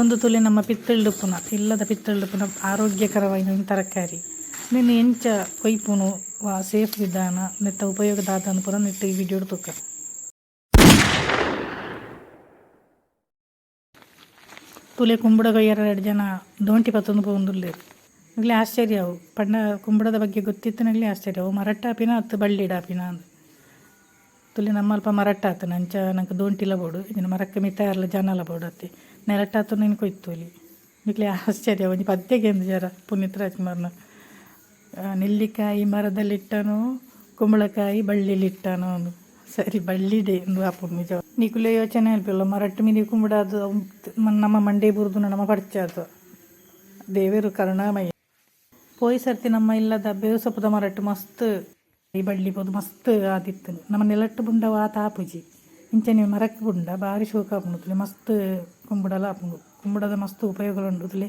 ಒಂದು ತುಲೆ ನಮ್ಮ ಪಿತ್ತಲ್ಡುಪ್ಪುನ ಇಲ್ಲದ ಪಿತ್ತಲ್ಡುಪ್ಪುನ ಆರೋಗ್ಯಕರವಾಯಿನ ತರಕಾರಿ ನೆನ್ ಎಂಚ ಕೊಯ್ಪುನು ವಾ ಸೇಫ್ ವಿಧಾನ ನೆತ್ತ ಉಪಯೋಗ ದಾದ ಪೂರ ನೆಟ್ಟ್ ಈ ವಿಡಿಯೋಡ್ ತೂಕ. ತುಲೆ ಕುಂಬುಡ ಕೊಯ್ಯರ ರಡ್ಡ್ ಜನ ದೋಂಟಿ ಪತ್ತೊಂದು ಪೋವೊಂದುಲ್ಲೆರ್ ನಿಕ್ಲೆ ಆಶ್ಚರ್ಯ ಆವು ಪಂಡ ಕುಂಬುಡದ ಬಗ್ಗೆ ಗೊತ್ತಿತ್ತಿನಗ್ಲೆ ಆಶ್ಚರ್ಯ ಅವು ಮರಟ್ ಆಪಿನ ಅತ್ತ್ ಬಳ್ಳಿಡ್ ಆಪಿನ ಅಂದ್. ತುಲೆ ನಮ್ಮಲ್ಪ ಮರಟ್ ಆತುಂಡು ಅಂಚ ನಂಕ್ ದೋಂಟಿಲ ಬೋಡು ಇಜ್ಜಿಂಡ ಮರಕ್ ಮಿತ್ತರ್ಲ ಜನಲ ಬೋಡು ಅತೆ ನೆಲಟ್ ಆತುಂಡ ಇನಿ ಕೊಯ್ತೊಲಿ ನಿಕ್ಲೆ ಆಶ್ಚರ್ಯ ಒಂಜಿ ಪದ್ಯ ಕೇಂದಿಜರ ಪುನೀತ್ ರಾಜ್ಕುಮಾರ್ನ ನೆಲ್ಲಿಕಾಯಿ ಮರದಲ್ಲಿಟ್ಟನು ಕುಂಬಳಕಾಯಿ ಬಳ್ಳಿಲಿಟ್ಟನು ಅಂದ್ ಸರಿ ಬಳ್ಳಿಡೆ ಉಂದು ಆಪುಂಡು ನಿಜ. ನಿಕುಲೆ ಯೋಚನೆ ಮನ್ಪುಲೆ ಮರಟ್ ಮಿನಿ ಕುಂಬುಡ ಆದ್ ನಮ್ಮ ಮಂಡೆ ಬೂರ್ದುಂಡ ನಮ ಪಡ್ಚಾತ ದೇವೆರ್ ಕರುಣಾಮಯಿ. ಪೋಯಿ ಸರ್ತಿ ನಮ್ಮ ಇಲ್ಲದ ಬೇವು ಸೊಪ್ಪುದ ಮರಟ್ ಮಸ್ತ್ ಈ ಬಳ್ಳಿ ಪೋದು ಮಸ್ತ್ ಆದಿತ್ತುಂಡು ನಮ ನೆಲಟ್ ಬುಂಡ ಆತ್ ಆಪುಜಿ ಇಂಚನೆ ಮರಕ್ ಬುಂಡ ಬಾರಿ ಶೋಕು ಆಪುಂಡು ತೂಲೆ ಮಸ್ತ್ ಕುಂಬುಡಲ ಆಪುಂಡು ಕುಂಬುಡದ ಮಸ್ತ್ ಉಪಯೋಗಲು ಉಂಡು ತೂಲೆ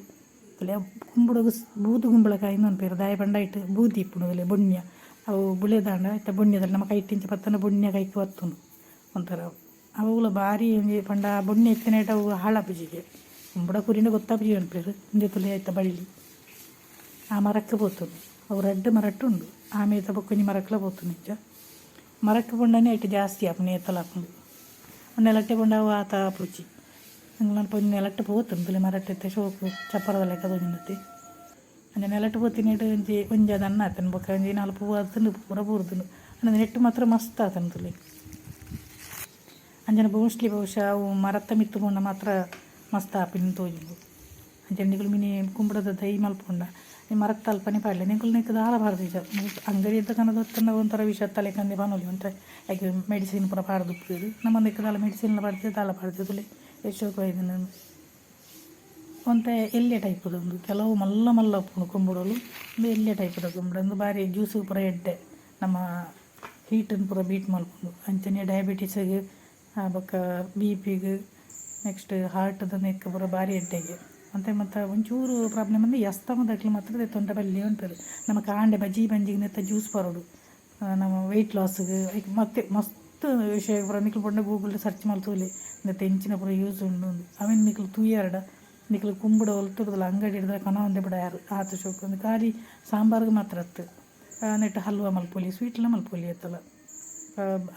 ತೂಲೆ ಕುಂಬುಡಗ್ ಬೂದು ಕುಂಬಳಕಾಯಿ ಇಂದ್ ಪನ್ಪೆರ್ ದಾಯೆ ಪಂಡ ಐಟ್ ಬೂದಿ ಇಪ್ಪುಂಡು ತೂಲೆ ಬೊಣ್ಯ ಅವು ಬುಲೆದಾಂಡ ಐತ ಬೊಣ್ಯದ ನಮ ಕೈಟ್ ಇಂಚ ಪತ್ತುಂಡ ಬೊಣ್ಯ ಕೈಕ್ ಪತ್ತುಂಡು ಒಂಥರ ಅವುಲ ಬಾರಿ ಒಂಜಿ ಪಂಡ ಬೊಣ್ಯ ಇತ್ತಿನೈಟ್ ಅವು ಹಾಳಾಪುಜಿಗೆ ಕುಂಬುಡ ಕುರಿಂಡ ಗೊತ್ತಾಪುಜಿ ಪನ್ಪೆರ್ ಉಂದೆ ತೂಲೆ ಐತ ಬಳ್ಳಿ ಆ ಮರಕ್ ಪೋತುಂಡು ಅವು ರಡ್ಡ್ ಮರಟ್ ಉಂಡು ಆಮೇತ ಬೊಕ್ಕ ಒಂಜಿ ಮರಕ್ಲ ಪೋತುಂಡು ಇಂಚ ಮರಕ್ ಪೋಂಡನೆ ಐಟ್ ಜಾಸ್ತಿ ಆಪುಂಡು ಏತಲ ಆಪುಂಡು ನೆಲಟ್ಟೆ ಪೋಂಡ ಅವು ಆತ ಆಪುಜಿ ಎಂಕಲ್ನ ಒಂಜಿ ನೆಲಟ್ ಪೋತುಂಡು ತೂಲೆ ಮರಟ್ ಇತ್ತೆ ಶೋಕು ಚಪ್ಪರದ ಲೆಕ ತೋಜುಂಡು ಅಂಚ ನೆಲಟ್ ಪೋತಿನೇಟ್ ಒಂಜಿ ಒಂಜಿ ದನ್ನ ಆತುಂಡು ಬೊಕ್ಕ ಒಂಜಿ ನಾಲ್ ಪೂ ಆತುಂಡು ಪೂರ ಬೂರ್ದುಂಡು ಆಂಡ ನೆಟ್ಟ್ ಮಾತ್ರ ಮಸ್ತ್ ಆತುಂಡು ತೂಲೆ. ಅಂಚನೆ ಮೋಸ್ಟ್ಲಿ ಬಹುಶಃ ಅವು ಮರತ ಮಿತ್ತ್ ಪೋಂಡ ಮಾತ್ರ ಮಸ್ತ್ ಆಪಿನ ತೋಜುಂಡು. ಅಂಚನೆ ನಿಕುಲು ಮಿನಿ ಕುಂಬುಡದ ದೈ ಮಲ್ಪುಂಡ ಈ ಮರತ ಅಲ್ಪನೆ ಪಾಡ್ಲೆ ನಿಕುಲು ನೆಕ್ಕ್ ದಾಲ ಪಾಡ್ದಿಜ ಅಂಗಡಿದ ಕನದ ಇತ್ತ್ಂಡ ಒಂಥರ ವಿಷ ಲೆಕಂದೆ ಪನೊಲಿ ಒಂತೆ ಐಕ್ ಮೆಡಿಸಿನ್ ಪೂರ ಪಾಡ್ದ್ ಉಪ್ಪುವೆರ್ ನಮ ನೆಕ್ಕ್ ದಾಲ ಮೆಡಿಸಿನ್ ಲ ಪಾಡ್ದಿಜ ದಾಲ ಪಾಡ್ದಿಜ ತೂಲೆ ಏತ್ ಶೋಕು ಆಯ್ದುಂಡು ಒಂತೆ ಎಲ್ಯ ಟೈಪುದ ಉಂದು ಕೆಲವು ಮಲ್ಲ ಮಲ್ಲ ಉಪ್ಪುಂಡು ಕುಂಬುಡೊಲು ಉಂದು ಎಲ್ಯ ಟೈಪುದ ಕುಂಬುಡ ಉಂದು ಬಾರಿ ಜ್ಯೂಸ್ ಪೂರ ಎಡ್ಡೆ ನಮ್ಮ ಹೀಟ್ ನ್ ಪೂರ ಬೀಟ್ ಮಲ್ಪುಂಡು ಅಂಚನೆ ಡಯಾಬಿಟೀಸ್ ಗ್ ಬೊಕ್ಕ ಬಿ.ಪಿ ಗ್ ನೆಕ್ಸ್ಟ್ ಹಾರ್ಟ್ ದ ನೆಕ್ಕ್ ಪೂರ ಬಾರಿ ಎಡ್ಡೆಗೆ ಒಂತೆ ಮಾತ ಒಂಚೂರು ಪ್ರಾಬ್ಲಮ್ ಪಂಡ ಈ ಅಸ್ತಮದಕ್ಲ್ ಮಾತ್ರ ದೆತ್ತೊಂಡ ಬಲ್ಲಿ ಪನ್ಪೆರ್ ನಮ ಕಾಂಡೆ ಬಜೀ ಬಂಜಿಗ್ ನೆತ್ತ ಜ್ಯೂಸ್ ಪರೊಡು ನಮ ವೆಯ್ಟ್ ಲಾಸ್ ಗ್ ಐಕ್ ಮಸ್ತ್ ಮಸ್ತ್ ವಿಷಯ ಪೂರ ನಿಕುಲು ಪೋಂಡ ಗೂಗಲ್ ಡ್ ಸರ್ಚ್ ಮಲ್ತೊಲಿ ನೆತ್ತ ಎಂಚಿನ ಪೂರ ಯೂಸ್ ಉಂಡು ಇಂದ್ ಅವೆನ್ ನಿಕುಲು ತೂಯರ್ಡ ನಿಕುಲು ಕುಂಬುಡ ಒಲ್ತುರ್ದಲ ಅಂಗಡಿಡ್ದ್ ಕನವೊಂದೆ ಬುಡಯರ್ ಆತ್ ಶೋಕು ಉಂದು ಖಾಲಿ ಸಾಂಬಾರ್ಗ್ ಮಾತ್ರ ಅತ್ತ್ ನೆಟ್ಟ್ ಹಲ್ವ ಮಲ್ಪೊಲಿ ಸ್ವೀಟ್ ಲ ಮಲ್ಪೊಲಿ ಏತಲ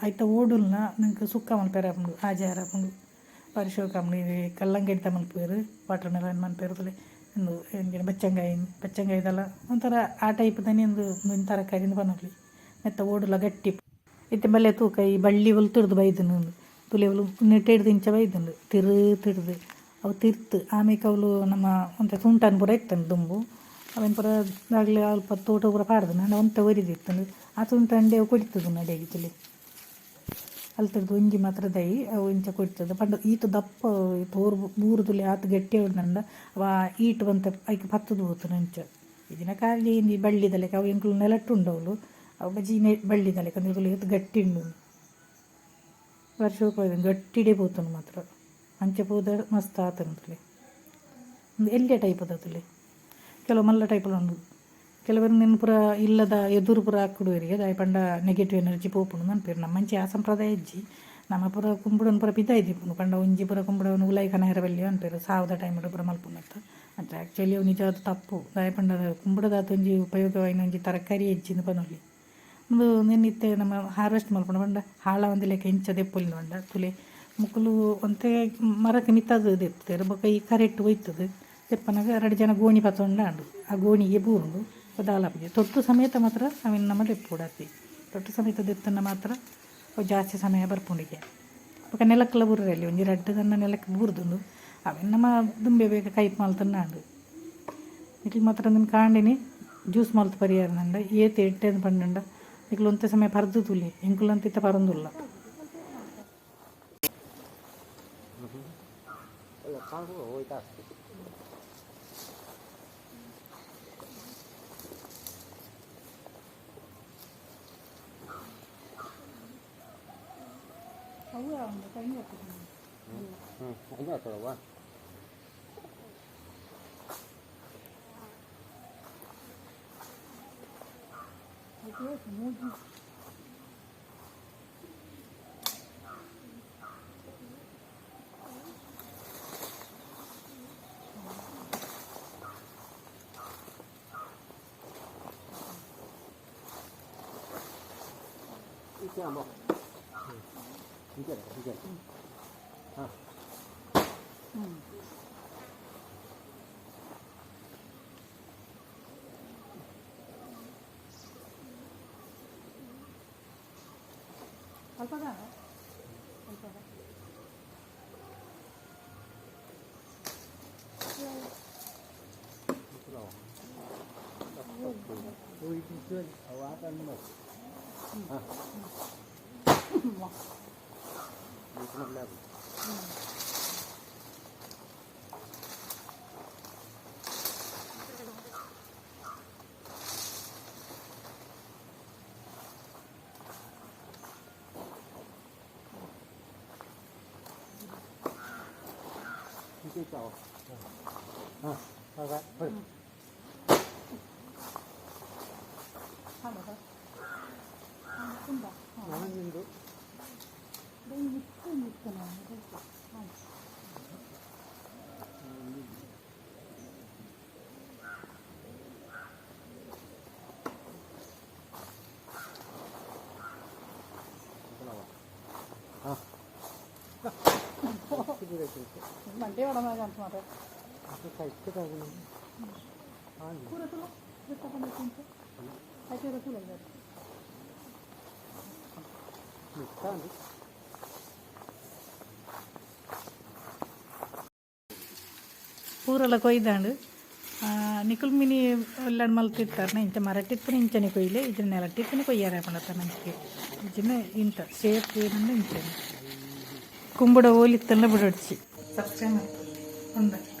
ಐತ ಓಡುಲ್ನ ನಂಕ್ ಸುಕ್ಕ ಮಲ್ಪೆರೆ ಆಪುಂಡು ಆಜಾಯೆರೆ ಆಪುಂಡು ಬಾರಿ ಶೋಕು ಆಪುಂಡು ಈ ಕಲ್ಲಂಗಡಿದ ಮಲ್ಪುವೆರ್ ವಾಟರ್ ಮೆಲನ್ ಮನ್ಪುವೆರ್ ತೂಲೆ ಉಂದು ಎಂಚಿನ ಬಚ್ಚಂಗಾಯಿ ಬಚ್ಚಂಗಾಯಿದಲ ಒಂಥರ ಆ ಟೈಪ್ ದನೆ ಉಂದು ಉಂದೊಂಜಿ ತರಕಾರಿ ಇಂದ್ ಪನೊಲಿ ನೆತ್ತ ಓಡುಲ ಗಟ್ಟಿ ಇತ್ತೆ ಬಲ್ಲೆ ತೂಕ ಈ ಬಳ್ಳಿ ಒಲ್ತುರ್ದು ಬೈದ್ಂಡ್ ಇಂದ್ ತೂಲೆ ಅವ್ಲು ನೆಟೆಡ್ದ್ ಇಂಚ ಬೈದ್ಂಡ್ ತಿರ್ತುಡ್ದು ಅವು ತಿರ್ತ್ ಆಮೇಕ್ ಅವ್ಲು ನಮ್ಮ ಒಂತೆ ಸೂಂಟನ್ ಪೂರ ಇತ್ತ್ಂಡ್ ದುಂಬು ಅವೆನ್ ಪೂರ ದಾಗ್ಲೆ ಅಲ್ಪ ತೋಟ ಪೂರ ಪಾಡ್ದ್ಂಡ್ ಆಂಡ ಒಂತೆ ಒರಿದಿತ್ತ್ಂಡ್ ಆ ಸೂಂಟನ್ಡೆ ಅವು ಕೊಡಿತುದುಂಡು ಅಡೆಗ್ ತೂಲೆ ಅಲ್ತುರ್ದು ಒಂಜಿ ಮಾತ್ರ ದೈ ಅವು ಇಂಚ ಕೊಡಿತುದು ಪಂಡ ಈತ್ ದಪ್ಪ ತೋರು ಬೂರು ತೂಲೆ ಆತ್ ಗಟ್ಟಿ ಆವೊಂದುಂಡ ಅವ ಈಟ್ ಒಂತೆ ಐಕ್ ಪತ್ತುದು ಪೋತುಂಡು ಅಂಚ ಇಜಿಂಡ ಖಾಲಿ ಒಂಜಿ ಬಳ್ಳಿದ ಲೆಕ ಅವು ಎಂಕುಲು ನೆಲಟ್ ಉಂಡು ಅವ್ಲು ಅವು ಬಜೀ ಬಳ್ಳಿದ ಲೆಕ ತೂಲೆ ಏತ್ ಗಟ್ಟಿ ಉಂಡು ಬಾರಿ ಶೋಕು ಆತುಂಡು ಗಟ್ಟಿಡೆ ಪೋತುಂಡು ಮಾತ್ರ ಅಂಚ ಪೂದ ಮಸ್ತ್ ಆತುಂಡು ತೂಲೆ ಉಂದು ಎಲ್ಯ ಟೈಪುದ ತೂಲೆ ಕೆಲವು ಮಲ್ಲ ಟೈಪುಲ ಉಂಡು ಕೆಲವೆರ್ ಉಂದೆನ್ ಪೂರ ಇಲ್ಲದ ಎದುರು ಪೂರ ಆಕುಡುವೆರ್ ದಾಯೆ ಪಂಡ ನೆಗೆಟಿವ್ ಎನರ್ಜಿ ಪೋಪುಂಡು ಪನ್ಪೆರ್ ನಮ್ಮಂಚಿ ಆ ಸಂಪ್ರದಾಯ ಇಜ್ಜಿ ನಮ ಪೂರ ಕುಂಬುಡನ್ ಪೂರ ಪಿದಾಯಿ ದೀಪುನು ಪಂಡ ಒಂಜಿ ಪೂರ ಕುಂಬುಡನ್ ಉಲಾಯಿ ಕನಯೆರೆ ಬಲ್ಲಿ ಪನ್ಪೆರ್ ಸಾವುದ ಟೈಮ್ ಡ್ ಪೂರ ಮಲ್ಪುನತ್ತ ಅಂಚ ಆಕ್ಚುಲಿ ಅವು ನಿಜವಾದ್ ತಪ್ಪು ದಾಯೆ ಪಂಡ ಕುಂಬುಡದಾತ್ ಒಂಜಿ ಉಪಯೋಗವಾಯಿನ ಒಂಜಿ ತರಕಾರಿ ಇಜ್ಜಿ ಇಂದ್ ಪನೊಲಿ. ಉಂದು ನೆನ್ ಇತ್ತೆ ನಮ ಹಾರ್ವೆಸ್ಟ್ ಮಲ್ಪುಂಡ ಪಂಡ ಹಾಳಾವಂದಿಲೆಕ ಎಂಚ ದೆಪ್ಪೊಲಿ ಪಂಡ ತೂಲೆ ಮೊಕುಲು ಒಂತೆ ಮರಕ್ ಮಿತ್ತಾದ್ ದೆತ್ತುದೆರ್ ಬೊಕ ಈ ಕರೆಟ್ ಒಯ್ತುದು ದೆಪ್ಪುನಗ ರಡ್ಡ್ ಜನ ಗೋಣಿ ಪತೊಂಡ ಆಂಡ್ ಆ ಗೋಣಿಗೆ ಬೂರುಂಡು ದಾಲ ಆಪುಜಿ ತೊಟ್ಟು ಸಮೇತ ಮಾತ್ರ ಅವೆನ್ ನಮ ದೆಪ್ಪೊಡಾತೆ ತೊಟ್ಟು ಸಮೇತ ದೆತ್ತುಂಡ ಮಾತ್ರ ಅವು ಜಾಸ್ತಿ ಸಮಯ ಬರ್ಪುಂಡಿಗೆ ಬೊಕ ನೆಲಕ್ಲ ಬೂರೆರೆ ಒಂಜಿ ರಡ್ಡ್ ದನ್ನ ನೆಲಕ್ ಬೂರ್ದುಂಡು ಅವೆನ್ ನಮ ದುಂಬೆ ಬೇಗ ಕೈಪ್ ಮಲ್ತುಂಡ ಆಂಡ್ ನಿಕುಲು ಮಾತ್ರ ಉಂದೆನ್ ಕಾಂಡೆನೆ ಜ್ಯೂಸ್ ಮಲ್ತ್ ಪರಿಯೆರ್ ಪಂಡ ಏತ್ ಎಡ್ಡೆ ಪಂಡಂಡ ನಿಕುಲು ಒಂತೆ ಸಮಯ ಪರ್ದು ತೂಲೆ ಎಂಕುಲಂತ ಇತ್ತೆ ಪರೊಂದುಲ್ಲ. ಮಂಡೆ ಒಡಮಾಗ ಅಂತ ಮಾತ್ರ. ಪೂರೆಲ್ಲ ಕೊಯ್ದಾಂಡು. ನಿಕುಲ್ ಮಿನಿ ಎಲ್ಲಡ್ ಮಲ್ತಿತ್ತಾರೆ. ಇಂಚ ಮರಟಿಪ್ಪುನ ಇಂಚನೆ ಕೊಯ್ಲೆ, ಇಜ್ಜಿ ನೆಲಟಿಪ್ಪುನ ಕೊಯ್ಯಾರೆ ಪಂಡತ್ತ ಮಂಚಿಗೆ. ಇಜ್ಜಿನ ಇಂತ ಸೇಫ್ ಏನಂದ್ರೆ ಇಂಚನೆ. ಕುಂಬುಡ ಓಲಿತ್ತಲ್ಲ ಬಿಡೊಡ್ಚಿ. ಸಬ್ಸ್ಕ್ರೈಬ್ ಮಾಡ್ಕೊಳ್ಳಿ. ಉಂಡು.